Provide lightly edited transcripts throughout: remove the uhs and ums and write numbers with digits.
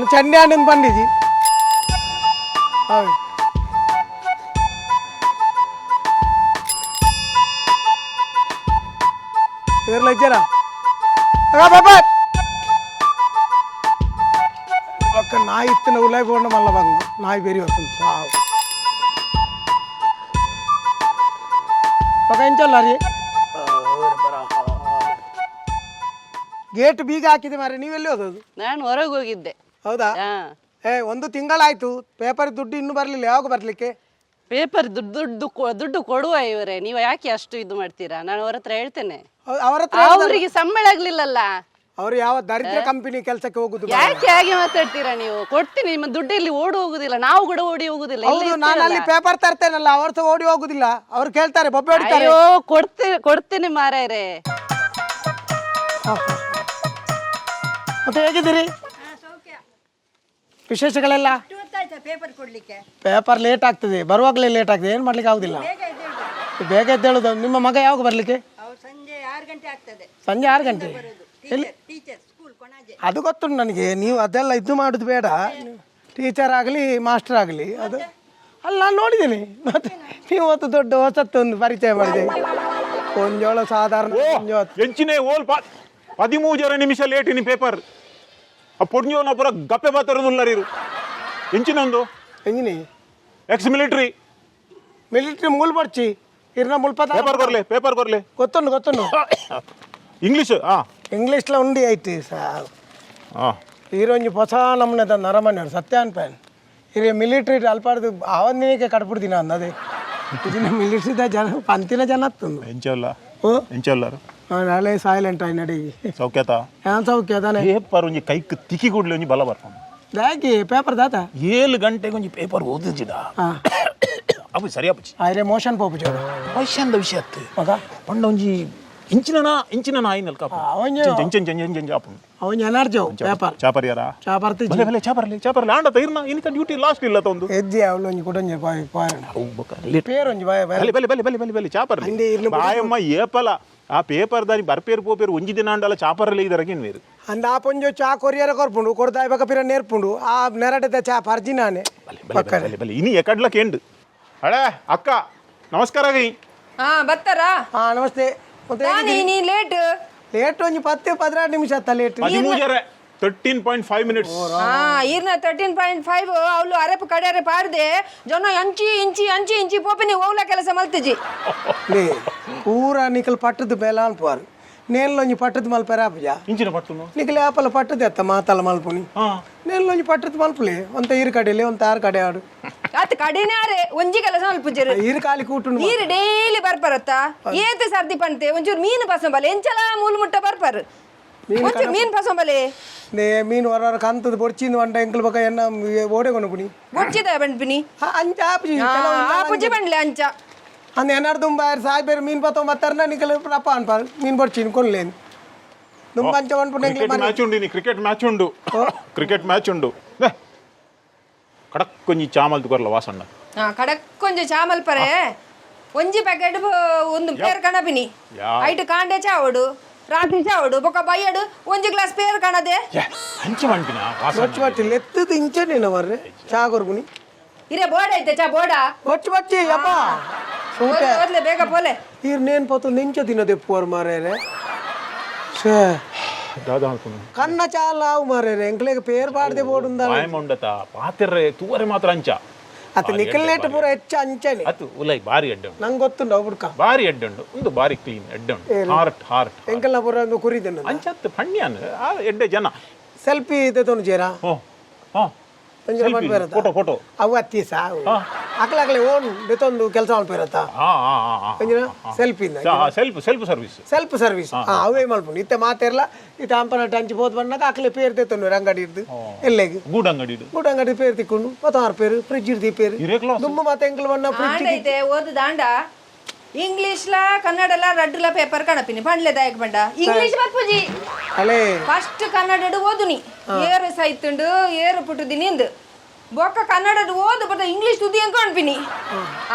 ಯಾನ್ ಚಂಡಿ ಆಂಡನ್ ಬಂದಿಜಿ. ಹೌದು. ಇರ್ಲ ಇಜ್ಜರ ಪೇಪರ್ ఒక్క ನಾಯಿ ಇತ್ತಿನ ಉಲಾಯ್ ಬೋಂಡ ಮಲ್ಲ ಬಂಗ ನಾಯಿ ಬೇರಿ వస్తుంది సావు ఒక ಇಂಚಲ್ಲ ರೀ. ಗೇಟ್ ಬೀಗ ಹಾಕಿದೆ ಮಾರೆ, ನೀವೆಲ್ಲಿ ಹೋದದ್ದು? ನಾನು ಹೊರಗೆ ಹೋಗಿದ್ದೆ. ಹೌದಾ? ಹಾ. ಏ, ಒಂದು ತಿಂಗಳಾಯ್ತು, ಪೇಪರ್ ದುಡ್ಡು ಇನ್ನೂ ಬರಲಿಲ್ಲ. ಯಾವಾಗ ಬರ್ಲಿಕ್ಕೆ? ಪೇಪರ್ ದುಡ್ಡು ದುಡ್ಡು ದುಡ್ಡು ಕೊಡುವ ಇವರೇ, ನೀವು ಯಾಕೆ ಅಷ್ಟು ಇದು ಮಾಡ್ತೀರಾ? ನಾನು ಅವ್ರ ಹತ್ರ ಹೇಳ್ತೇನೆ. ಅವರ ಹತ್ರ? ಅವರಿಗೆ ಸಂಬಳ ಆಗ್ಲಿಲ್ಲಲ್ಲ. ಅವರು ಯಾವ ದರಿದ್ರ ಕಂಪನಿ ಕೆಲಸಕ್ಕೆ ಹೋಗುದು? ಯಾಕೆ ಹಾಗೆ ಮಾತಾಡ್ತೀರಾ ನೀವು? ಕೊಡ್ತೀನಿ. ನಿಮ್ಮ ದುಡ್ಡು ಇಲ್ಲಿ ಓಡಿ ಹೋಗುದಿಲ್ಲ, ನಾವು ಕೂಡ ಓಡಿ ಹೋಗುದಿಲ್ಲ, ಇಲ್ಲೇ ಹೌದು, ನಾನು ಅಲ್ಲಿ ಇರ್ತೀವಲ್ಲ. ಪೇಪರ್ ತರ್ತೇನಲ್ಲ, ಅವ್ರು ಸಹ ಓಡಿ ಹೋಗುದಿಲ್ಲ. ಅವ್ರು ಕೇಳ್ತಾರೆ, ಬೊಬ್ಬೆ ಹೊಡಿತಾರೆ. ಅಯ್ಯೋ, ಕೊಡ್ತೇನೆ ಕೊಡ್ತೇನೆ ಮಾರಾಯರೇ. ಮತ್ತೆ ಹೇಗಿದ್ದೀರಿ? ವಿಶೇಷಗಳೆಲ್ಲ? ಪೇಪರ್ ಕೊಡ್ಲಿಕ್ಕೆ? ಪೇಪರ್ ಲೇಟ್ ಆಗ್ತದೆ, ಬರುವಾಗಲೇ ಲೇಟ್ ಆಗ್ತದೆ, ಏನು ಮಾಡ್ಲಿಕ್ಕೆ ಆಗುದಿಲ್ಲ. ಬೇಗ ಎದ್ದೇಳು. ಬೇಗ ಎದ್ದೇಳುದು. ನಿಮ್ಮ ಮಗ ಯಾವಾಗ ಬರ್ಲಿಕ್ಕೆ? ಅವ್ರು ಸಂಜೆ 6 ಗಂಟೆ ಆಗ್ತದೆ. ಸಂಜೆ 6 ಗಂಟೆ? ಬರೋದು. Teacher, teacher school Konaje. ಅದು ಗೊತ್ತುಂಟು ನನಗೆ. ನೀವು ಅದೆಲ್ಲ ಇದು ಮಾಡೋದು ಬೇಡ. ಟೀಚರ್ ಆಗಲಿ ಮಾಸ್ಟರ್ ಆಗಲಿ ಅದು ಅಲ್ಲ, ನಾನು ನೋಡಿದ್ದೇನೆ. ಮತ್ತೆ ನೀವು ಹೊತ್ತು ದೊಡ್ಡ ಹೊಸತ್ತೊಂದು ಪರಿಚಯ ಮಾಡಿದೆ. ಕೊಂಜೋಳ ಸಾಧಾರಣ ಕೊಂಜೋಳ. ಎಂಚಿನೇ ಓಲ್ 13 ನಿಮಿಷ ಲೇಟ್ ಇನಿ ಪೇಪರ್. ಆ ಪೊಡ್ಂಜೋನ ಪುರ ಗಪ್ಪೆ ಬಾತರದುಲ್ಲರಿರು. ಎಂಚಿನೊಂದು? ಎಂಜಿನಿ? Ex military. Military ಮೂಲ್ ಪಡ್ಚಿ ಇರ್ನ ಮುಲ್ಪದ. ಪೇಪರ್ ಕೊರ್ಲೆ, ಪೇಪರ್ ಕೊರ್ಲೆ. ಗೊತ್ತುಂಡು ಗೊತ್ತುಂಡು. ಇಂಗ್ಲೀಷ್ ಆ? ಇಂಗ್ಲೀಷ್ಲ ಉಂಡಿ ಐತಿ ಸಾ. ಆ. ಈರೊಂಜಿ ಹೊಸ ನಮ್ಮನೆ ತಂದು ಅರಮನೆ ಸತ್ಯ ಅನ್ಪೇನ್. ಇರೆ ಮಿಲಿಟ್ರಿ ಅಲ್ಪಾಡ್ದು ಆವಂದಿನಕ್ಕೆ ಕಡ್ಬಿಡ್ದಿನ ಅಂದದೆ. ಇದನ್ನ ಮಿಲಿಟ್ರಿದ ಜನ ಪಂತಿನ ಜನ ಹತ್ತೊಂದು. ಎಂಚಲ್ಲ? ಓ. ಎಂಚಲ್ಲಾರು? ನಾಳೆ ಸೈಲೆಂಟ್ ಆಗಿ ನಡಿ. ಸೌಖ್ಯತ? ಏನ್ ಸೌಖ್ಯ ತಾನೆ. ಪೇಪರ್ ಒಂಜಿ ಕೈಕ್ ತಿಕ್ಕಿ ಕೂಡ್ಲೆ ಒಂಜಿ ಬಲ ಬರ್ಪುಂಡು. ದಾಕಿ ಪೇಪರ್ ದಾತ? 7 ಗಂಟೆಗೆ ಒಂಜಿ ಪೇಪರ್ ಓದಿಜಿದ ಅವು ಸರಿ ಆಪುಜಿ. ಆಯ್ರೆ ಮೋಷನ್ ಪೋಪು ಜೋಡು. ವಯಸ್ಸಂದ ವಿಷಯ ಅತ್ತು. ಮಗ. ಪಂಡ ಒಂಜಿ ಇಂಚಿನ ಇಂಚಿನ ಆಯಿನಲ್ ಕಾಪು. ಒಂಜಿ ಇಂಚ ಇಂಚ ಇಂಚ ಇಂಚ ಆಪುಂಡು. ಅವನ್ ಎನರ್ಜಿ ಪೇಪರ್. ಚಾಪರ್ಯಾರ? ಚಾಪರ್ತಿ. ಬಲೆ ಬಲೆ, ಚಾಪರ್ಲೆ ಚಾಪರ್ಲೆ. ಆಂಡ ತೈರ್ನ ಇನಿತ ಡ್ಯೂಟಿ ಲಾಸ್ಟ್ ಇಲ್ಲ ತೊಂದು. ಎಜ್ಜಿ ಅವಳು ಒಂಜಿ ಕುಡೊಂಜಿ ಬಾಯ್ ಬಾಯ್. ಅವು ಬೊಕ ಲೇಟ್. ಪೇರ್ ಒಂಜಿ ಬಾಯ್ ಬಾಯ್. ಬಲೆ ಬಲೆ ಬಲೆ ಬಲೆ ಬಲೆ ಬಲೆ ಚಾಪರ್ಲೆ. ಅಂದೆ ಇರ್ನ. ಬಾಯಮ್ಮ, ಏಪಲ ಆ ಪೇಪರ್ ದಾನಿ ಬರ್ಪೇರು ಪೋಪೇರು ಒಂಜಿ ದಿನ ಆಂಡಲ ಚಾಪರ್ಲೆ ಇದರಗಿನ್ ಮೇರು. ಅಂದ ಆ ಪೊಂಜೊ ಚಾ ಕೊರಿಯರ ಕೊರ್ಪುಂಡು, ಕೊಡ್ದಾಯ್ ಬಕ ಪಿರ ನೇರ್ಪುಂಡು. ಆ ನೆರಟದ ಚಾ ಪರ್ಜಿನಾನೆ. ಬಲೆ ಬಲೆ ಬಲೆ ಬಲೆ. ಇನಿ ಎಕಡ್ಲ ಕೇಂಡು ಅಳೆ. ಅಕ್ಕ ನಮಸ್ಕಾರ ಗೈ. ಹಾ, ಬರ್ತಾರಾ? ಹಾ, ನಮಸ್ತೆ. ಮತ್ತೆ? ತಾನೇ ನೀ ಲೇಟ್. ಲೇಟ್ ಒಂಜಿ 10 12 ನಿಮಿಷ ಆತ ಲೇಟ್. 13 13.5 ಮಿನಿಟ್ಸ್. ಹಾ, ಈರ್ನ 13.5. ಅವಳು ಅರೆಪು ಕಡೆ ಅರೆ ಪಾಡ್ದೆ ಜನ ಅಂಚಿ ಇಂಚಿ ಅಂಚಿ ಇಂಚಿ ಪೋಪಿನಿ. ಓವ್ಲ ಕೆಲಸ ಮಲ್ತಿಜಿ. ಲೇ ಪೂರ ನಿಕಲ್ ಪಟ್ಟದ ಬೇಲ ಅನ್ಪುವಾರು. ನೇನ್ಲೊಂಜಿ ಪಟ್ಟದ ಮಲ್ಪೆರ ಆಪುಜ. ಇಂಚಿನ ಪಟ್ಟುನು? ನಿಕಲ್ ಆಪಲ ಪಟ್ಟದ ಎತ್ತ ಮಾತಲ್ಲ ಮಲ್ಪುನಿ. ಹಾ. ನೇನ್ಲೊಂಜಿ ಪಟ್ಟದ ಮಲ್ಪುಲೆ. ಒಂತ ಈರು ಕಡೆಲೆ, ಒಂತ ಆರು ಕಡೆ ಆಡು. ಅತ್ ಕಡಿನೇ ಅರೆ ಒಂಜಿ ಕೆಲಸ ಮಲ್ಪುಜರು. ಈರು ಖಾಲಿ ಕೂಟುಂಡು. ನೀರು ಡೈಲಿ ಬರ್ಪರತ್ತ. ಏತೆ ಸರ್ದಿ ಪಂತೆ ಒಂಚೂರು ಮೀನು ಪಸಂಬಲೆ. ಎಂಚಲ ಮೂಲು ಮುಟ್ಟ ಬರ್ಪರು. ಒಂಚೂರು ಮೀನು ಪಸಂಬಲೆ. ನೇ ಮೀನು ಹೊರ ಹೊರ ಕಂತದ ಬೊಡ್ಚಿಂದು వంట ಎಂಕಲ್ ಬಕ ಎನ್ನ ಓಡೆ ಕೊನುಪುನಿ. ಬೊಡ್ಚಿದ ಬಂಡ್ಪಿನಿ. ಅಂಚ ಆಪುಜಿ. ಆ ಪುಜಿ ಬಂಡ್ಲೆ ಅಂಚ. ಅಂದ ಏನಾರು ದುಂಬ ಸಾಯ್ಬೇರು ಮೀನು ಪತ್ತೊಂಬತ್ತಾರನ ನಿಕಲ್ ರಪ್ಪ ಅನ್ಪಾರು. ಮೀನು ಬೊಡ್ಚಿನ ಕೊನ್ಲೇನು ದುಂಬ ಅಂಚ ಒನ್ಪುನ. ಕ್ರಿಕೆಟ್ ಮ್ಯಾಚ್ ಉಂಡು ಇನಿ, ಕ್ರಿಕೆಟ್ ಮ್ಯಾಚ್ ಉಂಡು, ಕ್ರಿಕೆಟ್ ಮ್ಯಾಚ್ ಉಂಡು. ಲೆ, ಕಡಕ್ ಒಂಜಿ ಚಾಮಲ್ದು ಕೊರ್ಲ ವಾಸಣ್ಣ. ಹಾ, ಕಡಕ್ ಕೊಂಜ ಚಾಮಲ್ ಪರೆ. ಒಂಜಿ ಪ್ಯಾಕೆಟ್ ಒಂದು ಪೇರ್ ಕಣಪಿನಿ. ಯಾ. ಐಟ್ ಕಾಂಡೆ ಚಾವಡು, ರಾತ್ರಿ ಚಾವಡು, ಬೊಕ ಬೈಯಡು ಒಂಜಿ ಗ್ಲಾಸ್ ಪೇರ್ ಕಣದೆ. ಛೆ, ಅಂಚ ಪನ್ಪಿನ ವಾಸಣ್ಣ? ಬೊಚ್ಚು ಬಚ್ಚಿ ಲೆತ್ತದ ಇಂಚನೇನ ಮರ್ರೆ ಚಾ ಕೊರ್ಪುನಿ. ಇರೆ ಬೋರ್ಡ್ ಐತೆ ಚಾ ಬೋರ್ಡ. ಬೊಚ್ಚು ಬಚ್ಚಿ ಅಪ್ಪ ಸೂಟೆ. ಓದ್ಲೆ ಬೇಗ ಪೋಲೆ. ಈರ್ ನೇನ್ ಪತ್ತು ನಿಂಚ ದಿನ ದೆಪ್ಪುವರು ಮಾರೇರೆ. ಛೇ. ದಾದ ಅನ್ಪುನು? ಕಣ್ಣ ಚಾಲ ಆವು ಮಾರೇರೆ. ಎಂಕ್ಲೆಗ್ ಪೇರ್ ಪಾಡ್ದೆ ಬೋಡುಂದ. ಬಾಯ್ ಮೊಂಡತ ಪಾತೆರ್ರೆ ತೂವರೆ ಮಾತ್ರ ಅಂಚ. ಅತ್ತ ನಿಕಲ್ನೇಟ್ ಪೂರ ಹೆಚ್ಚ ಅಂಚನೆ. ಅತ್ತು ಉಲೈ ಬಾರಿ ಎಡ್ಡೆ ಉಂಡು. ನಂಗೆ ಗೊತ್ತುಂಡು ಅವು ಬುಡ್ಕ. ಬಾರಿ ಎಡ್ಡೆ ಉಂಡು ಒಂದು, ಬಾರಿ ಕ್ಲೀನ್ ಎಡ್ಡೆ ಉಂಡು. ಹಾರ್ಟ್ ಹಾರ್ಟ್ ಎಂಕಲ್ನ ಪೂರ ಒಂದು ಕುರಿದೆನ. ಅಂಚತ್ತು ಪಣ್ಯಾನ್ ಆ ಎಡ್ಡೆ ಜನ. ಸೆಲ್ಫಿ ದೆತೊನು ಜೇರಾ? ಓ ಹಾ. ಒಂಜಿ ಮನ್ಪೇರತ್ತ? Photo photo. ಅವು ಅತ್ತಿ ಸಾವು ಅಕ್ಲ ಅಕ್ಲೆ ಓನ್ ದೆತೊಂದು ಕೆಲಸ ಮಲ್ಪೇರತ್ತ. ಹಾ ಹಾ ಹಾ ಹಾ. ಒಂಜಿನ selfie. Self self service. Self service. ಹಾ, ಅವೇ ಮಲ್ಪುಂಡು. ಇತ್ತೆ ಮಾತೆರ್ಲ ಇತ್ತೆ ಅಂಪನ ಟಂಚಿ ಪೋತ್ ಬಣ್ಣಕ ಅಕ್ಲೆ ಪೇರ್ ದೆತೊನು ಅಂಗಡಿ ಇರ್ದು ಎಲ್ಲೆಗ್. ಗೂಡಂಗಡಿ ಇಡು. ಗೂಡು ಅಂಗಡಿ ಪೇರ್ ತಿಕ್ಕೊಂಡು ಪತ್ತಾರು ಪೇರು ಫ್ರಿಜ್ ಇರ್ದಿ ಪೇರು. ಇರೇಕ್ಲ. ದುಂಬು ಮಾತೆ ಎಂಕಲ್ ಬಣ್ಣ ಫ್ರಿಜ್. ಆಂಡ ಐತೆ ಓದು ದಾಂಡ ಇಂಗ್ಲಿಷ್ಲ ಕನ್ನಡಲ ರಡ್ಡುಲ ಪೇಪರ್ ಕಣಪಿನಿ ಪಂಡ್ಲೆ ದಾಯಕ್ ಬಂಡ ಇಂಗ್ಲಿಷ್ ಬರ್ಪುಜಿ. ಅಲೇ. ಫಸ್ಟ್ ಕನ್ನಡ ಓದುನಿ, ಏರು ಸೈತುಂಡು ಏರು ಪುಟ್ಟುದಿನಿ ಇಂದು. ಬೊಕ್ಕ ಕನ್ನಡ ಓದು ಬರ್ತ ಇಂಗ್ಲಿಷ್ ತುದಿ ಅಂಕ ಅನ್ಪಿನಿ.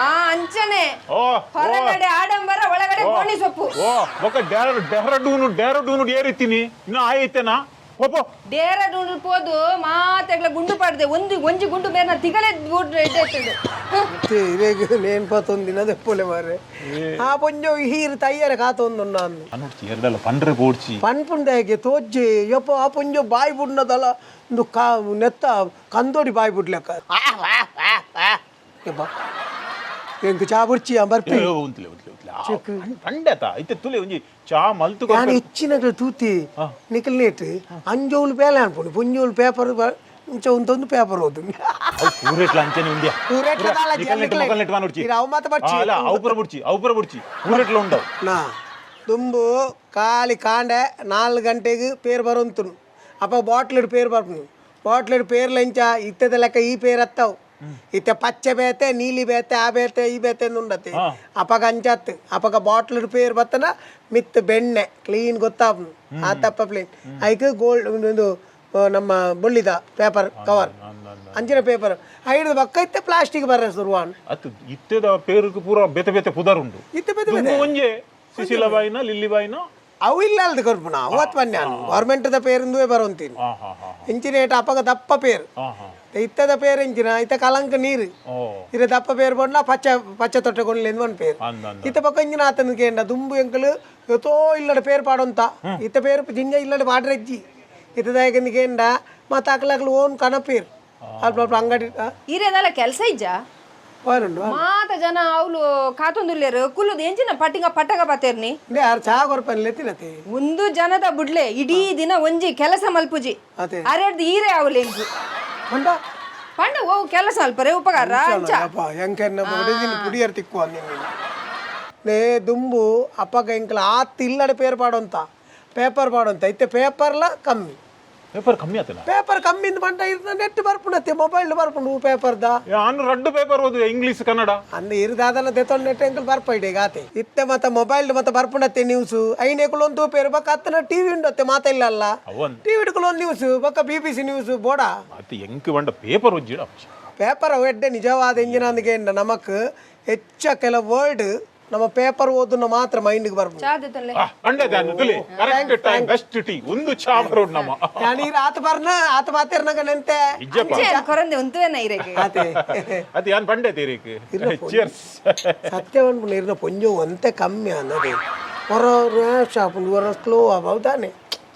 ಆ ಅಂಚನೆ. ಓ. ಹೊರಗಡೆ ಆಡಂಬರ, ಒಳಗಡೆ ಗೋಣಿ ಸೊಪ್ಪು. ಓ ಬೊಕ ಡೆಹ್ರಾಡೂನು ಡೆಹ್ರಾಡೂನು ಏರಿತ್ತೀನಿ ಇನ್ನು ಆಯ್ತೇನಾ ಪೋಪೋ. ಡೇರಾಡೂನ್ ಪೋದು ಮಾತ ಮಾತೆಗ್ಲ ಗುಂಡು ಪಾಡ್ದೆ, ಒಂದು ಒಂಜಿ ಗುಂಡು ಮೇರ್ನ ತಿಗಲೆ ಎಡ್ಡೆ. ಇರೇಗ್ ನೇನ್ಪತ್ತೊಂದು ದಿನ ದೆಪ್ಪೊಲೆ ಮಾರ್ರೆ. ಆ ಪೊಂಜೋ ಹೀರು ತಯ್ಯಾರ ಕಾತೊಂದು ನಾನು. ಅನ್ನೋಡ್ಚಿ ಎರಡಲ್ಲ ಪಂಡ್ರೆ ಪೋಡ್ಚಿ. ಪನ್ಪುಂದಾಗೆ ತೋಜ್ಜಿ ಯಪ್ಪ. ಆ ಪೊಂಜೋ ಬಾಯಿ ಬುಡ್ನದಲ್ಲ, ಒಂದು ಕಾ ನೆತ್ತ ಕಂದೋಡಿ ಬಾಯಿ ಬುಡ್ಲೆಕ್ಕ ಯಪ್ಪ. ಎಂಕ್ ಚಾ ಬುರ್ಚಿ ಬರ್ಪಿ. ಉಂತ್ಲೆ ಉಂತ್ಲೆ ಉಂತ್ಲೆ ಪಂಡೆತ ಇತ್ತೆ ತುಲೆ ಒಂಜಿ ಚಾ ಮಲ್ತು. ನಾನು ಹೆಚ್ಚಿನ ತೂತಿ ನಿಕಲ್ನೇಟ್ ಅಂಜೋಲು ಬೇಲೆ ಅನ್ಪುಂಡು, ಪೊಂಜೋಲು ಪೇಪರ್ ಇಂಚ ಉಂತೊಂದು ಪೇಪರ್ ಓದು. ಊರೆಟ್ಲ ಅಂಚನೆ ಉಂದ್ಯಾ? ಊರೆಟ್ಲ ದಾಲ ಜಿ, ನಿಕಲ್ನೆಟ್ ಮೊಕಲ್ನೆಟ್ ಮಾನೊಡ್ಚಿ. ಇದು ಅವು ಮಾತ ಬರ್ಚಿ. ಅಲ್ಲ, ಅವು ಪೂರ ಬುಡ್ಚಿ, ಅವು ಪೂರ ಬುಡ್ಚಿ, ಊರೆಟ್ಲ ఉండವು. ನಾ ದುಂಬು ಖಾಲಿ ಕಾಂಡೆ 4 ಗಂಟೆಗೆ ಪೇರು ಬರೋಂತುನು. ಅಪ್ಪ ಬಾಟ್ಲಿಡ್ ಪೇರು ಬರ್ಪುನು. ಬಾಟ್ಲಿಡ್ ಪೇರ್ಲ ಇಂಚ ಇತ್ತದ ಲೆಕ್ಕ ಈ ಪೇರು ಅತ್ತವು. ಇತ್ತೆ ಪಚ್ಚೆ ಬೇತೆ, ನೀಲಿ ಬೇತೆ, ಆ ಬೇತೆ, ಈ ಬೇತೆ ಉಂಡತೆ. ಅಪಗ ಅಂಚತ್ತು. ಅಪಗ ಬಾಟ್ಲಿಡ್ ಪೇರು ಬತ್ತನ ಮಿತ್ ಬೆಣ್ಣೆ ಕ್ಲೀನ್ ಗೊತ್ತಾಪುನು. ಆ ತಪ್ಪ ಪ್ಲೇನ್ ಐಕ್ ಗೋಲ್ಡ್ ಒಂದು ನಮ್ಮ ಬೊಳ್ಳಿದ ಪೇಪರ್ ಕವರ್ ಅಂಚಿನ ಪೇಪರ್ ಐದು ಬಕ್ಕ. ಇತ್ತೆ ಪ್ಲಾಸ್ಟಿಕ್ ಬರ್ರೆ ಶುರುವಾನ್. ಅತ್ತು, ಇತ್ತೆದ ಪೇರುకు ಪೂರ ಬೇತೆ ಬೇತೆ ಪುದರ್ ಉಂಡು. ಇತ್ತೆ ಬೇತೆ. ದುಂಬು ಒಂಜೆ ಸುಶೀಲ ಬಾಯಿನ ಲಿಲ್ಲಿ ಬಾಯಿನ. ಅವು ಇಲ್ಲ ಅಲ್ದು ಕೊರ್ಪುನ ಅವತ್ತು ಬನ್ನಿ. ಗೌರ್ಮೆಂಟ್ದ ಪೇರಿಂದುವೆ ಬರೋಂತೀನಿ. ಹಾ ಹಾ ಹಾ ಇಂಚಿನೇಟ ಅಪಗ ದಪ್ಪ ಪೇರು. ಹಾ ಹಾ ಇತ್ತದ ಪೇರು ಇಂಚಿನ ಇತ್ತ ಕಲಂಕ ನೀರು. ಓ. ಇರ ದಪ್ಪ ಪೇರು ಬಣ್ಣ ಪಚ್ಚ ಪಚ್ಚ ತೊಟ್ಟೆ ಕೊಂಡ್ಲೇಂದು ಒಂದು ಪೇರು. ಅಂದ ಅಂದ. ಇತ್ತ ಪಕ್ಕ ಇಂಜಿನ ಆತನ ಕೇಂಡ ದುಂಬು ಎಂಕಲು ಎತೋ ಇಲ್ಲಡ ಪೇರು ಪಾಡೊಂತ. ಇತ್ತ ಪೇರು ಜಿಂಜ ಇಲ್ಲಡ ಪಾಡ್ರೆಜ್ಜಿ. ಇತ್ತದಾಯಕಂದು ಕೇಂಡ ಮತ್ತೆ ಅಕ್ಲಕ್ಲು ಓನ್ ಕಣ ಪೇರು ಅಲ್ಪ ಅಲ್ಪ ಅಂಗಡಿ. ಈರೆದಲ್ಲ ಕೆಲಸ ಇಜ್ಜ? ಹೋನುಂಡು. ಮಾತ ಜನ ಅವ್ಲು ಕಾತೊಂದುಲ್ಲೇರು ಕುಲ್ಲುದು ಎಂಚಿನ ಪಟ್ಟಿಂಗ ಪಟ್ಟಗ ಬಾತೇರ್ನಿ. ಯಾರು ಚಾ ಕೊರ್ಪನ್ಲೆ ತಿನ್ನತೆ. ಒಂದು ಜನದ ಬುಡ್ಲೆ, ಇಡೀ ದಿನ ಒಂಜಿ ಕೆಲಸ ಮಲ್ಪುಜಿ. ಅದೇ. ಅರೆಡ್ದು ಈರೆ ಅವಲೆ ಎಂಕು. ಪಂಡ? ಪಂಡ ಓ ಕೆಲಸ ಅಲ್ಪರೆ ಉಪಕಾರ ಅಂಚ. ಯಪ್ಪ, ಎಂಕೆನ್ನ ಬಡಿದಿನ ಪುಡಿಯರ್ ತಿಕ್ಕು ಅಂದಿನಿ. ನೇ ದುಂಬು ಅಪ್ಪಗ ಎಂಕಲ ಆತ್ ಇಲ್ಲಡೆ ಪೇರು ಪಾಡೊಂತ, ಪೇಪರ್ ಪಾಡೊಂತ. ಇತ್ತೆ ಪೇಪರ್ಲ ಕಮ್ಮಿ. ಪೇಪರ್ ಕಮ್ಮಿ ಆತನ. ಪೇಪರ್ ಕಮ್ಮಿಂದ ಬಂಟ ಇರ್ದ ನೆಟ್ ಬರ್ಪುಂಡತ್ತೆ, ಮೊಬೈಲ್ ಬರ್ಪುಂಡು ಪೇಪರ್ದ. ಅನ್ನು ರಡ್ಡು ಪೇಪರ್ ಓದುವೆ, ಇಂಗ್ಲಿಷ್ ಕನ್ನಡ. ಅಂದ ಇರ್ದಾದನ ದೆತೊಂಡು ನೆಟ್ ಎಂಕಲ್ ಬರ್ಪೈಡೆ ಗಾತೆ. ಇತ್ತೆ ಮತ್ತೆ ಮೊಬೈಲ್ ಮತ್ತೆ ಬರ್ಪುಂಡತ್ತೆ ನ್ಯೂಸ್. ಐನೇಕುಲೊಂದು ತೂಪೇರು ಬಕ್ಕ ಅತ್ತನ ಟಿವಿ ಉಂಡತ್ತೆ ಮಾತ ಇಲ್ಲ. ಅವನ್ ಟಿವಿ ಒಂದು ನ್ಯೂಸ್ ಬಕ್ಕ BBC news ಬೋಡ. ಅದು ಎಂಕ್ ಬಂಡ ಪೇಪರ್ ಒಂಜಿಡ. ಪೇಪರ್ ಎಡ್ಡೆ ನಿಜವಾದ ಇಂಜಿನ ಅಂದಕ್ಕೆ ನಮಕ್ ಹೆಚ್ಚ ಕೆಲ ವರ್ಡ್ ನಮ್ಮ ಪೇಪರ್ ಓದುನ ಮಾತ್ರ ಮೈಂಡ್ಗೆ ಬರ್ಬೋದು. ಚಾ ದೆತ್ತೊನ್ಲೆ. ಅಂಡದೆ ಅನ್ನು ತುಲೆ correct time best tea ಒಂದು ಚಾ ಬರೋಡ್ ನಮ್ಮ. ನಾನು ಈ ಆತ ಬರ್ನ ಆತ ಮಾತಿರ್ನಾಗ ನೆಂತೆ. ಇಜ್ಜಪ್ಪ. ಅಂಚೆ ಕೊರಂದೆ ಉಂತುವೆನ ಈರೆಗೆ. ಆತೆ. ಅದು ಯಾನ್ ಪಂಡೆ ತೀರಿಕ್. ಚಿಯರ್ಸ್. ಸತ್ಯವನ್ನು ಇರ್ನ ಪೊಂಜು ಒಂತೆ ಕಮ್ಮಿ ಅನ್ನೋದು. ಹೊರ ರ್ಯಾಶ್ ಆಪುಂಡು, ಹೊರ ಸ್ಲೋ ಹೌದಾನೆ.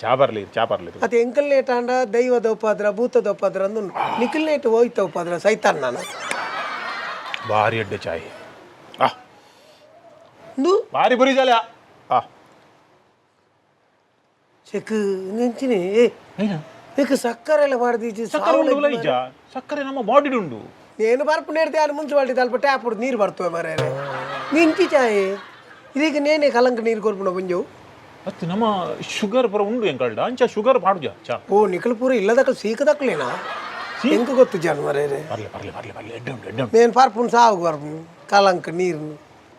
ಚಾ ಬರ್ಲಿ, ಚಾ ಬರ್ಲಿ. ಅದು ಎಂಕಲ್ ನೇಟ್ ಆಂಡ ದೈವದ ಉಪದ್ರ, ಭೂತದ ಉಪದ್ರ ಅಂದು ನಿಖಲ್ ನೇಟ್ ಹೋಯ್ತ ಉಪದ್ರ ಸೈತಾನ್ ನಾನು. ಭಾರಿ ಎಡ್ಡೆ ಚಾಯ್ ಆ. ಇಂದು ಭಾರಿ ಬುರಿ ಜಾಲ ಆ. ಚೆಕ್ ನೆಂಚಿನಿ ಏಕ್ ಸಕ್ಕರೆ ಎಲ್ಲ ಮಾಡ್ದೀಚಿ. ಸಕ್ಕರೆ ಉಂಡು ಇಜ್ಜ? ಸಕ್ಕರೆ ನಮ್ಮ ಬಾಡಿ ಉಂಡು. నేను పరుపు నేడితే ఆయన మున్సిపాలిటీ తలప ట్యాప్ నీరు పడుతుంది మరే ನಿಂಚಿ ಚಾಯ್ ಇದೀಗ ನೇನೆ ಕಲಂಕ ನೀರು ಕೊರ್ಪುಣ ಪುಂಜು. ಅತ್ತು, ನಮ್ಮ ಶುಗರ್ ಪೂರ ಉಂಡು ಎಂಕಲ್ಡ, ಅಂಚ ಶುಗರ್ ಪಾಡುಜ ಚಾ. ಓ, ನಿಖಲ್ ಪೂರ ಇಲ್ಲದಕ್ಕಲ್ ಸೀಕದಕ್ಕಲೇನಾ ಎಂಕ ಗೊತ್ತು ಜಾನು ಮರೇ. ಬರ್ಲಿ ಬರ್ಲಿ ಬರ್ಲಿ ಬರ್ಲಿ, ಎಡ್ಡೆ ಉಂಡು, ಎಡ್ಡೆ ಉಂಡು. నేను పరుపును ಸಾವು ಪರ್ಪುನು ಕಲಂಕ ನೀರು.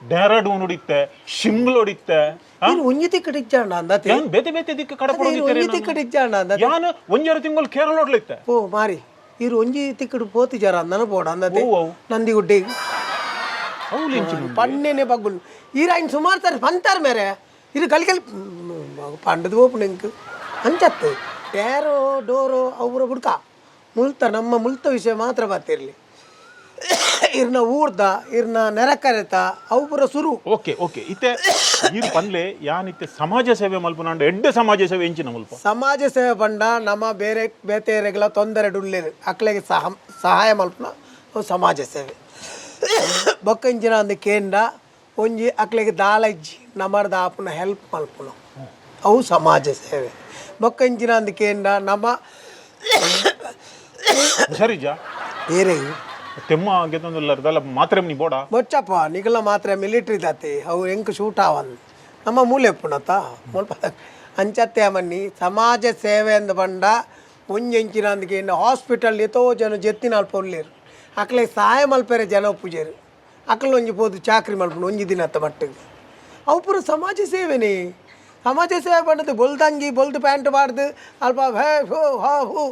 ಡೆಹ್ರಾಡೂನ್ ಹೊಡಿತ್ತೆ, ಶಿಮ್ಲ ಹೊಡಿತ್ತೆ. ನೀನು ಒಂಜಿ ತಿಕ್ಕಟ್ ಇಚ್ಚಾಂಡ ಅಂದತೆ. ಯಾನ್ ಬೇತೆ ಬೇತೆ ದಿಕ್ಕ ಕಡಪುಡ. ಒಂಜಿ ತಿಕ್ಕಟ್ ಇಚ್ಚಾಂಡ ಅಂದತೆ. ಯಾನ್ ಒಂಜರ ತಿಂಗಳು ಕೇರಳ ಹೊಡ್ಲಿತ್ತೆ. ಓ ಮಾರಿ, ಇರು ಒಂಜಿ ತಿಕ್ಕಡ್ ಪೋತಿ ಜರ ಅಂದನ ಬೋಡ ಅಂದತೆ. ಓ, ಅವು. ನಂದಿಗುಡ್ಡೆ. ಅವು ಲಿಂಚು. ಪಣ್ಣೆನೆ ಬಗ್ಗುಲು ಈರ ఆయన ಸುಮಾರು ತಾರೆ పంతారు ಮೇರೆ. ಇದು ಕಲಿ ಕಲಿ ಪಂಡದ ಓಪನ್ ಇಂಕ್ ಅಂಚತ್ತು ಟೇರೋ ಡೋರೋ ಅವರ ಬುಡ್ಕ ಮುಲ್ತ ನಮ್ಮ ಮುಲ್ತ ವಿಷಯ ಮಾತ್ರ ಬರ್ತಿರ್ಲಿ. ಇರ್ನ ಊರ್ದ ಇರ್ನ ನೆರಕರೆತ ಅವು ಪೂರ ಸುರು. ಓಕೆ ಓಕೆ, ಇತ್ತೆ ಈರ್ ಪನ್ಲೆ, ಯಾನ್ ಇತ್ತೆ ಸಮಾಜ ಸೇವೆ ಮಲ್ಪುನಾಂಡ ಎಡ್ಡೆ ಸಮಾಜ ಸೇವೆ ಎಂಚಿನ ಮಲ್ಪ? ಸಮಾಜ ಸೇವೆ ಪಂಡ ನಮ್ಮ ಬೇರೆ ಬೇತೆರೆಗಳ ತೊಂದರೆ ಉಳ್ಳೇರು ಅಕ್ಲೆಗೆ ಸಹ ಸಹಾಯ ಮಲ್ಪುನ ಅವು ಸಮಾಜ ಸೇವೆ. ಬೊಕ್ಕಂಚಿನ ಒಂದು ಕೇಂದ್ರ ಒಂಜಿ ಅಕ್ಲೆಗೆ ದಾಲ ಇಜ್ಜಿ ನಮರ್ದ ಆಪುನ ಹೆಲ್ಪ್ ಮಲ್ಪುನ ಅವು ಸಮಾಜ ಸೇವೆ. ಬೊಕ್ಕಂಚಿನ ಒಂದು ಕೇಂದ್ರ ನಮ್ಮ ಹುಷಾರಿಜ್ಜಾ? ಬೇರೆ. ತೆಮ್ಮ ಗೆತ್ತೊಂದುಲ್ಲರ್ದಲ್ಲ, ಮಾತ್ರೆ ನೀ ಬೋಡ. ಬೊಚ್ಚಪ್ಪ, ನಿಗಲ ಮಾತ್ರ ಮಿಲಿಟ್ರಿ ದಾತೆ ಅವು ಎಂಕ್ ಶೂಟ್ ಆವನ್ ನಮ್ಮ ಮೂಲೆ ಪುಣತ ಮುಲ್ಪ ಅಂಚತ್ತೆ ಅಮನ್ನಿ. ಸಮಾಜ ಸೇವೆ ಅಂದ ಬಂಡ ಒಂಜೆಂಚಿನ ಅಂದಕ್ಕೆ ಹಾಸ್ಪಿಟಲ್ ಎತೋ ಜನ ಜೆತ್ತಿನ ಅಲ್ಪ ಉಲ್ಲೇರು, ಅಕ್ಲೆ ಸಹಾಯ ಮಲ್ಪೆರೆ ಜನ ಪೂಜೆರು. ಅಕ್ಲ ಒಂಜಿ ಪೋದು ಚಾಕ್ರಿ ಮಲ್ಪುಂಡು ಒಂಜಿ ದಿನತ್ತ ಮಟ್ಟಿಗೆ ಅವು ಪೂರ ಸಮಾಜ ಸೇವೆನೇ. ಸಮಾಜ ಸೇವೆ ಪಂಡದು ಬೊಲ್ದಂಗಿ ಬೊಲ್ದು ಪ್ಯಾಂಟ್ ಬಾರ್ದು ಅಲ್ಪ ಹೇ ಹೋ ಹಾ ಹೂ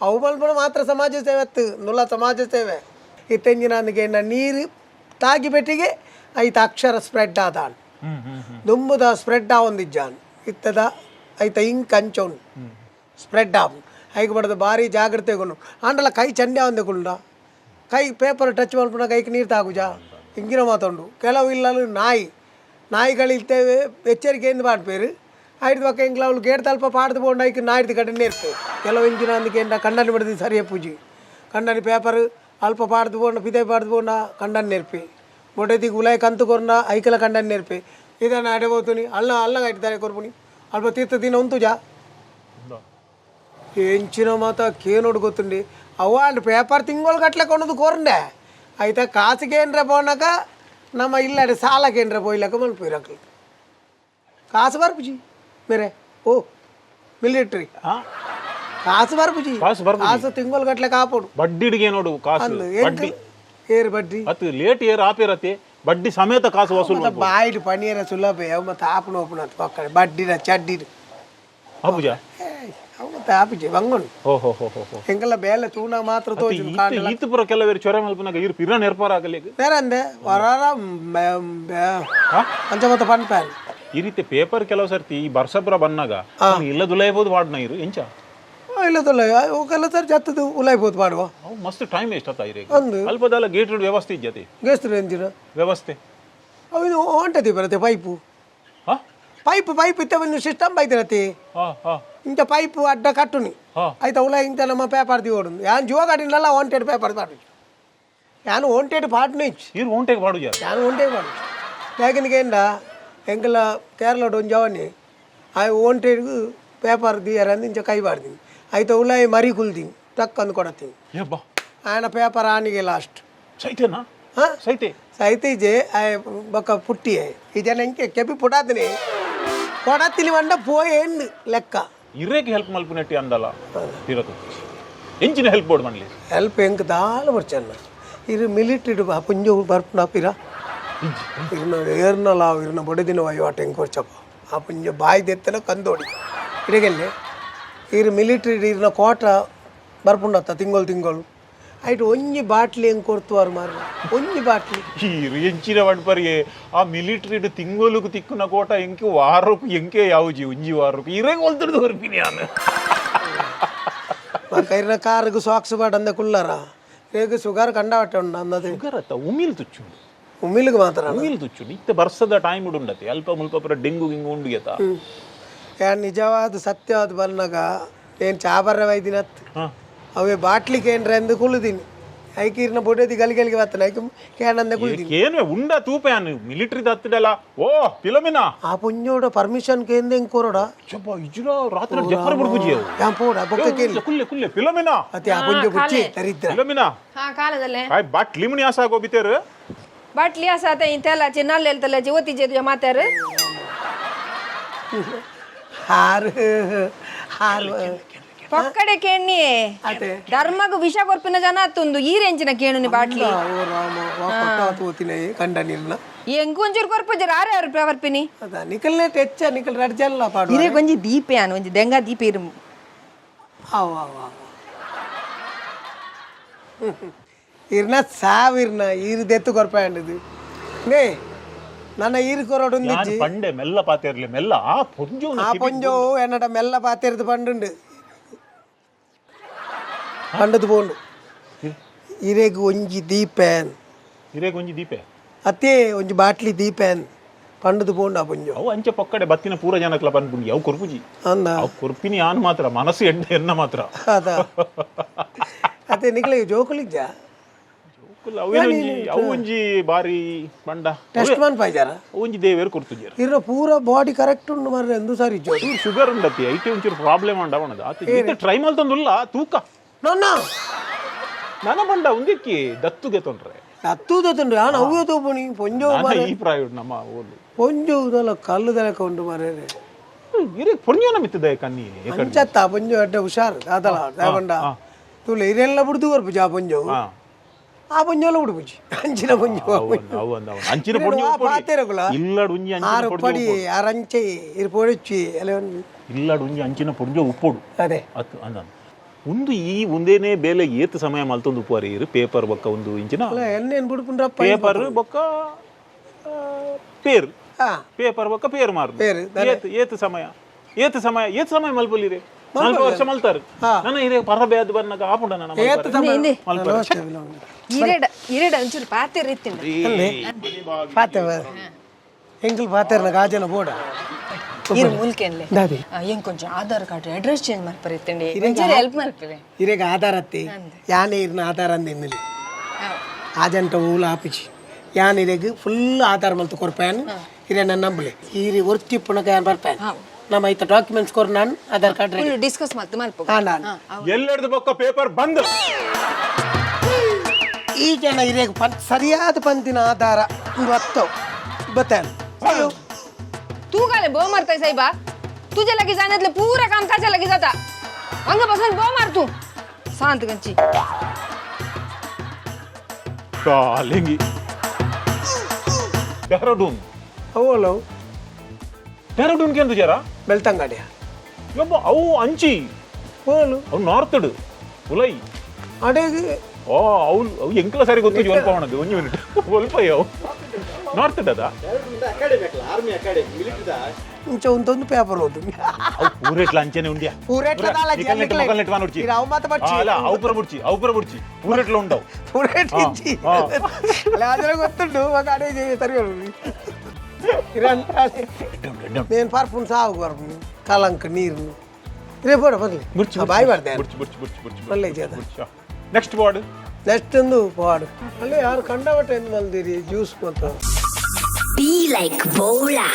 ಅವು ಮಲ್ಪುಣ ಮಾತ್ರ ಸಮಾಜ ಸೇವೆ ಅತ್ತು ನುಲ್ಲ. ಸಮಾಜ ಸೇವೆ ಇತ್ತೆಂಜಿನ ಅಂದಕ್ಕೆ ನೀರು ತಾಗಿ ಪೆಟ್ಟಿಗೆ ಐತ ಅಕ್ಷರ ಸ್ಪ್ರೆಡ್ ಆದಾನ್. ಹ್ಮ್ ಹ್ಮ್ ಹ್ಮ್ ದುಂಬುದ ಸ್ಪ್ರೆಡ್ ಆವೊಂದಿಜ್ಜಾನ್, ಇತ್ತದ ಐತ ಇಂಕ್ ಅಂಚೋನ್ ಸ್ಪ್ರೆಡ್ ಆಪುಂಡು. ಐಕ್ ಬಡದ ಭಾರಿ ಜಾಗ್ರತೆ ಕೊನು ಆಂಡಲ ಕೈ ಚಂಡೆ ಒಂದೆ ಕುಂಡ ಕೈ ಪೇಪರ್ ಟಚ್ ಮಲ್ಪುನ ಕೈಗೆ ನೀರು ತಾಗುಜ ಇಂಗಿನ ಮಾತುಂಡು. ಕೆಲವು ಇಲ್ಲಲು ನಾಯಿ ನಾಯಿಗಳಿರ್ತೇವೆ ಎಚ್ಚರಿಕೆಯಿಂದ ಪಾಡ್ಪೇರು. ಐದು ಪಕ್ಕ ಎಂಕ್ಲ ಅವಳು ಗೇಟ್ ತಲ್ಪ ಪಾಡ್ದು ಪೋಂಡು ಐಕ್ ನಾಯ್ದು ಕಡೆ ನೇರ್ಪೆ. ಕೆಲವು ಇಂಚಿನ ಅಂದಕ್ಕೆ ಎಂಡ ಕಂಡನಿ ಬಡ್ದು ಸರಿಯ ಪೂಜಿ ಕಂಡನಿ ಪೇಪರ್ ಅಲ್ಪ ಪಾಡ್ದು ಪೋಂಡ ಪಿದೆ ಪಾಡ್ದು ಪೋಂಡ ಕಂಡನಿ ನೆರ್ಪೆ. ಬೊಟ್ಟೆದಿಗೆ ಉಲಾಯ್ ಕಂತು ಕೊರ್ನ ಐಕಲ ಕಂಡನಿ ನೆರ್ಪೆ. ಇದನ್ನು ಅಡೆ ಹೋಗ್ತೀನಿ ಅಲ್ಲ ಅಲ್ಲ ಇಡ್ತಾರೆ ಕೊರ್ಪುನಿ ಅಲ್ಪ ತೀರ್ಥ ದಿನ ಉಂತುಜಾ ಎಂಚಿನ ಮಾತ ಕೇನೋಡು ಗೊತ್ತುಂಡಿ. ಅವ ಅಂಡ್ ಪೇಪರ್ ತಿಂಗಳು ಗಟ್ಲೆ ಕೊನದು ಕೊರಂಡೆ ಆಯ್ತಾ ಕಾಸಿಗೆ ಏನ್ರ ಪೋನಾಕ ನಮ್ಮ ಇಲ್ಲಡೆ ಸಾಲಕ್ಕೆ ಏನ್ರ ಪೋಯ್ಲಕ್ಕ ಮಲ್ಪಿರಕ್ಲು ಕಾಸು ಬರ್ಪುಜಿ ಮೇರೆ ಓ ಮಿಲಿಟ್ರಿ ಕಾಸು ಬರ್ಪುಜಿ. ಕಾಸು ಬರ್ಪುಜಿ. ಕಾಸು ತಿಂಗಳು ಗಟ್ಲೆ ಕಾಪೋಡು. ಬಡ್ಡಿಡಿಗೆ ನೋಡು ಕಾಸು. ಅಂದು ಬಡ್ಡಿ. ಏರು ಬಡ್ಡಿ. ಅತ್ತು ಲೇಟ್ ಏರ್ ಆಪೇರತ್ತೆ ಬಡ್ಡಿ ಸಮೇತ ಕಾಸು ವಸೂಲು. ಮತ್ತೆ ಬಾಯಿಡ್ ಪನೀರ ಸುಲಭ ಅವು ಮತ್ತೆ ಆಪುನ ಓಪುನ ಪಕ್ಕಡೆ ಬಡ್ಡಿನ ಚಡ್ಡಿಡು. ಅಬುಜ. ಅವು ಮತ್ತೆ ಆಪುಜಿ ಬಂಗುಂಡು. ಹೋ ಹೋ ಹೋ ಹೋ ಹೋ. ಎಂಗೆಲ್ಲ ಬೇಲೆ ತೂನ ಮಾತ್ರ ತೋಜು. ಈತ ಪುರ ಕೆಲವೇರು ಚೊರೆ ಮಲ್ಪನಾಗ ಇರು ಪಿರ ನೆರ್ಪಾರ ಆಗಲಿ. ಬೇರೆ ವರಾರ ಅಂಚ ಮತ್ತೆ ಪನ್ಪ್ಯಾನ್. ಈ ರೀತಿ ಪೇಪರ್ ಕೆಲವು ಸರ್ತಿ ಈ ಬರ್ಸಪುರ ಬನ್ನಾಗ ಇಲ್ಲ ದುಲೈಬೋದು ವಾಡ್ನ ಇರು ಎಂಚ. ಇಲ್ಲದಲ್ಲ ಕೆಲವು ಸರಿ ಜತ್ತದು ಉಲಾಯ್ಬೋದು ಮಾಡುವ. ಅವು ಮಸ್ತ್ ಟೈಮ್ ವೇಸ್ಟ್ ಆತ ಇರೇಗ. ಅಂದು. ಅಲ್ಪದಲ್ಲ ಗೇಟ್ ವ್ಯವಸ್ಥೆ ಇಜ್ಜತೆ. ಗೆಸ್ತ್ರು ಎಂಜಿನ ವ್ಯವಸ್ಥೆ. ಅವು ಇದು ಹೊಂಟದಿ ಬರುತ್ತೆ ಪೈಪು. ಹಾ. ಪೈಪ್ ಪೈಪ್ ಇತ್ತ ಒಂದು ಸಿಸ್ಟಮ್ ಬೈತಿರತಿ. ಹಾ ಹಾ. ಇಂಥ ಪೈಪ್ ಅಡ್ಡ ಕಟ್ಟುನಿ. ಆಯ್ತಾ ಉಲ ಇಂಥ ನಮ್ಮ ಪೇಪರ್ ದಿವೋಡು ಯಾನ್ ಜುವ ಗಾಡಿನಲ್ಲ ವಾಂಟೆಡ್ ಪೇಪರ್ ಪಾಡು ಯಾನು ವಾಂಟೆಡ್ ಪಾಡ್ನು ಇಚ್ಚು. ಇರು ಒಂಟೆಗೆ ಪಾಡು ಯಾರು. ಯಾನು ಒಂಟೆ ಪಾಡು ಯಾಕಿನ ಎಂಕಲ ಕೇರಳ ಒಂಜಿ ಜವನಿ ಆ ವಾಂಟೆಡ್ ಪೇಪರ್ ದಿಯರ ಅಂದ್ ಇಂಚ ಕೈ ಬಾಡ್ತೀನಿ ಆಯ್ತಾ ಉಲಾಯಿ ಮರಿ ಕುಲ್ತೀನಿ ಟಕ್ ಅಂದು ಕೊಡತ್ತೀನಿ. ಯಬ್ಬಾ. ಆಯನ ಪೇಪರ್ ಆನಿಗೆ ಲಾಸ್ಟ್. ಸೈತೆನಾ? ಹಾ. ಸೈತೆ. ಸೈತಿಜೆ ಆಯ್ ಬೊಕ್ಕ ಪುಟ್ಟಿಯೆ ಈ ಜನ ಎಂಕೆ ಕೆಪಿ ಪುಡಾತಿನಿ ಕೊಡತಿಲಿ వంಡ ಪೋಯೇಂದು ಲೆಕ್ಕ. ಇರೇಗೆ ಹೆಲ್ಪ್ ಮಲ್ಪುನೆಟ್ಟಿ ಅಂದಲ್ಲ ತಿರತು ಎಂಚಿನ ಹೆಲ್ಪ್ ಬೋರ್ಡ್ ಮನ್ಲಿ. ಹೆಲ್ಪ್ ಎಂಕ್ ದಾಲ ಬರ್ಚನ್ನ ಇರು ಮಿಲಿಟ್ರಿ ಪುಂಜ ಬರ್ಪುಂಡ ಪಿರ ಇರ್ನ ಏರ್ನಲ ಇರ್ನ ಬೊಡೆದಿನ ವಹಿವಾಟು ಎಂಕ್ ವರ್ಚಪ್ಪ ಆ ಪುಂಜ ಬಾಯಿ ದೆತ್ತನ ಕಂದೋಡಿ ಇಡಗೆಲ್ಲೆ ಇರು ಮಿಲಿಟ್ರಿ ಇರ್ನ ಕೋಟ ಬರ್ಪುಂಡತ್ತ ತಿಂಗಳು ತಿಂಗಳು ಐಟ್ ಒಂಜಿ ಬಾಟ್ಲಿ ಎಂಕ್ ಕೊರ್ತುವಾರು ಮಾರ್ರೆ ಒಂಜಿ ಬಾಟ್ಲಿ. ಇರು ಎಂಚಿನ ಪಂಡ್ಪರಿಗೆ ಆ ಮಿಲಿಟ್ರಿ ತಿಂಗೊಲುಕು ತಿಕ್ಕುನ ಕೋಟ ಎಂಕೆ ವಾರಕ್ಕೂ ಎಂಕೆ ಯಾವುಜಿ ಒಂಜಿ ವಾರಕ್ಕೂ ಇರೇಗೆ ಒಲ್ತಿಡ್ದು ಹೊರ್ಪಿನಿ ಯಾನು. ಕೈರಿನ ಕಾರ್ಗ್ ಸಾಕ್ಸ್ ಪಾಡಂದ ಕುಲ್ಲರ ರೇಗ್ ಸುಗಾರ್ ಕಂಡಾವಟ್ಟೆ ಉಂಡು ಅಂದದು. ಶುಗರ್ ಅತ್ತ ಉಮಿಲ್ ತುಚ್ಚುಂಡು. ಉಮಿಲ್ಗ್ ಮಾತ್ರ. ಉಮಿಲ್ ತುಚ್ಚುಂಡು ಇತ್ತೆ ಬರ್ಸದ ಟೈಮ್ ಉಂಡತೆ ಅಲ್ಪ ಮುಲ್ಪ ಪುರ ಡೆಂಗು ಗಿಂಗು ಉಂಡು ಗೆತ. ಯಾ ನಿಜವಾದ ಸತ್ಯವಾದ ಬನ್ನಾಗ ಏನು ಚಾಬರ್ರ ವೈದಿನತ್ ಅವೇ ಬಾಟ್ಲಿ ಕೇಂದ್ರ ಎಂದು ಕುಳ್ಳುದೀನಿ ಐಕೀರ್ನ ಬೊಡೆದಿ ಗಲಿ ಗಲಿಗೆ ಬರ್ತನೆ ಐಕೆ ಕೇಂದ್ರ ಕುಳ್ಳುದೀನಿ. ಕೇನ್ವೆ ಉಂಡ ತೂಪೆ ಅನ್ನು ಮಿಲಿಟ್ರಿ ದತ್ತಡಲ್ಲ ಓ ಫಿಲಮಿನಾ. ಆ ಪುಂಜೋಡ ಪರ್ಮಿಷನ್ ಕೇಂದ್ರ ಹೆಂಗ್ ಕೊರೋಡ. ಚಬ್ಬ ಇಜುರ ರಾತ್ರಿ ಜಫರ್ ಬುಡ್ಬುಜಿ ಅವು. ಯಾನ್ ಪೋಡ ಬೊಕ್ಕ ಕೇಳಿ. ಕುಲ್ಲೆ ಕುಲ್ಲೆ ಫಿಲಮಿನಾ. ಅತಿ ಆ ಪುಂಜ ಬುಚ್ಚಿ ದರಿದ್ರ. ಫಿಲಮಿನಾ. ಹಾ ಕಾಲದಲ್ಲೇ. ಕಾಯ್ ಬಾಟ್ಲಿ ಮುನಿ ಆಸಾ ಗೋಬಿತೇರು. ಬಾಟ್ಲಿ ಆಸಾತ ಇಂತೆಲ್ಲ ಚಿನ್ನಲ್ಲ ಹೇಳ್ತಲ್ಲ ಜ್ಯೋತಿ ಜೇದು ಮಾತಾರು. ಹಾರು ಹಾರು. ಪಕ್ಕಡೆ ಕೇಣ್ಣಿ. ಅದೇ. ಧರ್ಮಗ್ ವಿಷ ಕೊರ್ಪಿನ ಜನ ಅತ್ತೊಂದು ಈ ರೇಂಜಿನ ಕೇಣುನಿ ಬಾಟ್ಲಿ. ಓ ರಾಮ ವಾ ಕೊಟ್ಟ ತೂತಿನ ಕಂಡ ನೀರ್ನ. ಎಂಗು ಒಂಚೂರು ಕೊರ್ಪುಜರ ಆರೆ ಅವ್ರ ಬರ್ಪಿನಿ. ಅದ ನಿಕಲ್ನೆ ಟೆಚ್ಚ ನಿಕಲ್ ರಡ್ಜಲ್ಲ ಪಾಡು. ಇರೇ ಒಂಜಿ ದೀಪೆ ಆನು ಒಂಜಿ ದೆಂಗ ದೀಪ ಇರು. ಅವ ಅವ ಅವ ಇರ್ನ ಸಾವಿರ್ನ ಈರು ದೆತ್ತು ಕೊರ್ಪ ಅಂಡದು ನೇ ನನ್ನ ಈರು ಕೊರೋಡು ಯಾನ್ ಒಂದಿಜ್ಜಿ. ಪಂಡೆ ಮೆಲ್ಲ ಪಾತೇರ್ಲೆ ಮೆಲ್ಲ ಆ ಪೊಂಜೋ. ಆ ಪೊಂಜೋ ಎನ್ನಡ ಮೆಲ್ಲ ಪಾತೆರ್ದು ಪಂಡುಂಡು ಪಂಡದು ಪೋಂಡು ಇರೆಗ್ ಒಂಜಿ ದೀಪೇನ್. ಇರೇಗ್ ಒಂಜಿ ದೀಪೆ. ಅತ್ತೇ ಒಂಜಿ ಬಾಟ್ಲಿ ದೀಪೇನ್ ಪಂಡದು ಪೋಂಡು ಆ ಪೊಂಜೋ. ಅವು ಅಂಚೆ ಪಕ್ಕಡೆ ಬತ್ತಿನ ಪೂರ ಜನಕ್ಲ ಪನ್ಪುಂಡಿ ಅವು ಕೊರ್ಪುಜಿ. ಅಂದ. ಅವು ಕೊರ್ಪಿನಿ ಆನ್ ಮಾತ್ರ ಮನಸ್ಸು ಎಡ್ಡೆ ಎನ್ನ ಮಾತ್ರ. ಅದ ಅದೇ ನಿಕಲೆ ಜೋಕುಲಿಜ್ಜ. ಅವೇನೊಂಜಿ ಅವು ಒಂಜಿ ಬಾರಿ ಬಂಡ. ಟೆಸ್ಟ್ ಮನ್ ಪಾಯ್ಜಾರ. ಒಂಜಿ ದೇವೇರು ಕೊರ್ತುಜೇರು. ಇರ್ನ ಪೂರ ಬಾಡಿ ಕರೆಕ್ಟ್ ಉಂಡು ಮಾರ್ರೆ ಎಂದು ಸಾರಿ ಜೋ. ಶುಗರ್ ಉಂಡತಿ ಐತೆ ಒಂಚೂರು ಪ್ರಾಬ್ಲಮ್ ಉಂಡ ಅವನದು ಆತ ಈತ ಟ್ರೈ ಮಲ್ತೊಂದುಲ್ಲ ತೂಕ. ನನ್ನ ನನ ಬಂಡ ಒಂದಿಕ್ಕಿ ದತ್ತುಗೆ ತೊಂದ್ರೆ. ಅತ್ತೂದತ್ತುಂಡು ಯಾನ್ ಅವ್ವೇ ತೂಪುಣಿ ಪೊಂಜೋ. ನಾನ ಈ ಪ್ರಾಯೋಡ್ ನಮ್ಮ ಓಲು. ಪೊಂಜೋ ಉದಲ ಕಲ್ಲು ದಲಕ ಉಂಡು ಮಾರ್ರೆ. ಇರೇ ಪೊಂಜೋನ ಮಿತ್ತದ ಕನ್ನಿ. ಅಂಚತ್ತ ಪೊಂಜೋ ಅಡ್ಡ ಹುಷಾರು ದಾದಲ ದಾಬಂಡ ತುಲೆ ಇರೆಲ್ಲ ಬಿಡ್ದು ಕೊರ್ಪುಜಿ ಆ ಪೊಂಜೋ. ಆ ಪೊಂಜೋಲ ಬಿಡ್ಪುಜಿ ಅಂಚಿನ ಪೊಂಜೋ. ಅಂಚಿನ ಪೊಂಜೋ. ಪಾತೆರಗುಲ. ಇಲ್ಲಡ್ ಒಂಜಿ ಅಂಚಿನ ಆರು ಪೊಂಜೋ. ಪಡಿ ಆರಂಚೆ ಇರು ಪೊಡಿಚ್ಚಿ ಅಲೆ ಒಂದು. ಇಲ್ಲಡ್ ಒಂಜಿ ಅಂಚಿನ ಪೊಂಜೋ ಉಪ್ಪೊಡು. ಅದೇ. ಅತ್ತು ಅಂದ ಒಂದು ಈ ಒಂದೇನೇ ಬೇಲೆ ಏತ್ ಸಮಯ ಮಲ್ತೊಂದು ಉಪ್ಪುವಾರಿ ಇರು ಪೇಪರ್ ಬೊಕ್ಕ ಒಂದು ಇಂಚಿನ. ಅಲ್ಲ ಎಣ್ಣೆನ್ ಬಿಡ್ಪುಂಡ್ರಪ್ಪ. ಪೇಪರ್ ಬೊಕ್ಕ ಪೇರ್. ಹಾ. ಪೇಪರ್ ಬೊಕ್ಕ ಪೇರ್ ಮಾರು. ಪೇರ್. ಏತ್ ಏತ್ ಸಮಯ ಏತ್ ಸಮಯ ಏತ್ ಸಮಯ ಮಲ್ಪೊಲಿರೆ. ನಾಲ್ಕು ವರ್ಷ ಮಲ್ತಾರು. ಹಾ. ನನ್ನ ಇದೇ ಪರಬೆ ಅದು ಬನ್ನಗ ಆಪುಂಡ ನನ್ನ ಏತ್ ತಮ್ಮ? ಇಂದೆ. ಮಲ್ಪರೆ. ನಮಸ್ತೆ, ವಿಲೋಮ. ಇರೇಡ ಇರೇಡ ಒಂಚೂರು ಪಾತೆ ರೀತಿಂಡ. ಅಲ್ಲಿ ಪಾತೆ ಎಂಕಲ್ ಪಾತೆರ್ನ ಗಾಜನ ಬೋಡ. ಇರು ಮುಲ್ಕೆನ್ಲೆ. ದಾದಿ. ಎಂಕ್ ಕೊಂಚ ಆಧಾರ್ ಕಾರ್ಡ್ ಅಡ್ರೆಸ್ ಚೇಂಜ್ ಮಲ್ಪರೆ ಇತ್ತಂಡಿ, ಒಂಚೂರು ಹೆಲ್ಪ್ ಮಲ್ಪರೆ. ಇರೆಗ್ ಆಧಾರ ಅತ್ತಿ, ಯಾನೆ ಇರ್ನ ಆಧಾರ ಅಂದಿನ್ನಲ್ಲಿ ಆಜಂಟ ಊಲ ಆಪಿಚಿ ಯಾನ್ ಇರೆಗ್ ಫುಲ್ ಆಧಾರ ಮಲ್ತು ಕೊರ್ಪೇನ್. ಇರೆ ನನ್ನ ನಂಬಲಿ ಈರಿ ಒರ್ತಿ ಪುಣಕ ಯಾನ್ ಬರ್ಪೇನ್. ನಮ್ಮ ಐತ ಡಾಕ್ಯುಮೆಂಟ್ಸ್ ಕೊರ್, ನಾನು Aadhaar card ready. Full discuss ಮಲ್ತು ಮಲ್ಪ. ಹಾ, ನಾನು ಎಲ್ಲೆಡ್ದು ಬೊಕ್ಕ ಪೇಪರ್ ಬಂದ್. ಈ ಜನ ಇರೆಗ್ ಪನ್ ಸರಿಯಾದ ಪಂತಿನ ಆಧಾರ ಒಂದು ಬತ್ತೇನ್. तू का बो मारताय साहेबा? तुझ्या लगे जाण्यातलं पुरा काम ताच्या लगे जाता. अंग बसून बो मार तू शांत गंची. ಕಾಲಿಂಗಿ ಡೆಹ್ರಾಡೂನ್. ಅವಳು ಡೆಹ್ರಾಡೂನ್ ಕೇಂದ್ರ ಜರ. ಬೆಳ್ತಂಗಡಿಯ. ಯಬ್ಬ, ಅವು ಅಂಚಿ. ಓಲು? ಅವು ನಾರ್ತ್ ಉಲೈ. ಅಡೆಗೆ. ಓ, ಅವು ಅವು ಎಂಕಲ ಸರಿ ಗೊತ್ತು ಒಲ್ಪ ಅವನದು. ಒಂದು ಮಿನಿಟ್, ಒಲ್ಪ ಅವು ನಾರ್ತ್ ಅದ. ಇಂಚ ಒಂದೊಂದು ಪೇಪರ್ ಓದು. ಅವು ಪೂರೆಟ್ಲ ಅಂಚೆನೆ ಉಂಡ್ಯಾ. ಪೂರೆಟ್ಲ ದಾಲ ಜಿ, ಮೊಕಲ್ನೆಟ್. ಇದು ಅವು ಮಾತ ಬಚ್ಚಿ. ಅಲ್ಲ, ಅವು ಪುರ ಬುಡ್ಚಿ, ಅವು ಪುರ ಬುಡ್ಚಿ, ಪೂರೆಟ್ಲ ಉಂಡವು. ಪೂರೇಟ್ ಹಾ, ಇಜ್ಜಿ. ಹಾ. ಅಲ್ಲ, ಅದರ ಗೊತ್ತುಂಟು ಮಗ. ಅಡೆ ಸರಿ. నేను పర్పును సాగు పర్పును కలంక నీరు రేపు కూడా పర్లే. ಬುಡ್ಚಿ. ಬಾಯ್ ಬರ್ದೆ. ಬುಡ್ಚಿ ಬುಡ್ಚಿ ಬುಡ್ಚಿ ಬುಡ್ಚಿ. ಮಲ್ಲೆ చేದ. Next ward. ನೆಕ್ಸ್ಟ್ ಒಂದು ಪಾಡು ಅಲ್ಲಿ ಯಾರು ಕಂಡವಟ ಎಂದು ಮಲ್ದಿರಿ ಜ್ಯೂಸ್ ಮತ್ತು. Be like Bola.